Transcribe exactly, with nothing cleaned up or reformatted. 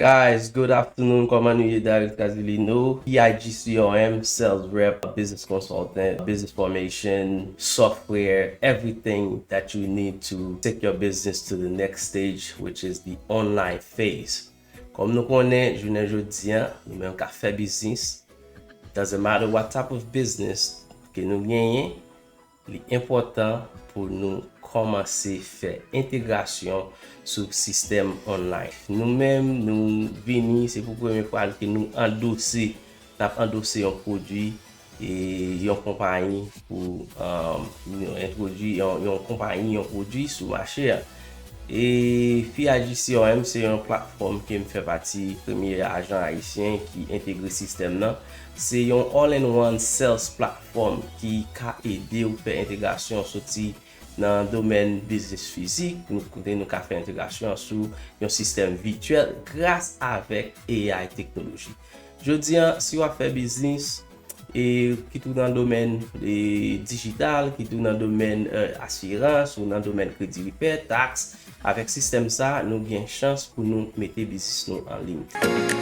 Guys, good afternoon. Kòman nou ye? Daryl Casilino, P I G C R M, sales rep, business consultant, business formation, software, everything that you need to take your business to the next stage, which is the online phase. Kòm nou konnen, jounen jodi a, nou menm k ap fè biznis, doesn't matter what type of business ke nou genyen, li enpòtan pou nou kòmanse fè entegrasyon sou sistèm online. Nou menm, nou vini, se pou premye fwa ke nou andose, n ap andose yon pwodui e yon konpayi pou um, nou entwodui yon, yon konpayi, yon pwodui sou mache a. E P I G C R M se yon platfòm ke m fè pati premye ajan ayisyen ki entegre sistèm nan. Se yon all-in-one sales platform ki ka ede w fè entegrasyon soti nan domèn biznis fizik, nou kote nou ka fè entegrasyon sou yon sistèm vityèl gras avèk A I teknoloji. Jodi a, si w ap fè biznis, e kit ou nan domèn e, dijital, kit ou nan domèn e, asirans, ou nan domèn kredi repè, taks, avèk sistèm sa, nou gen chans pou nou mete biznis nou an liy.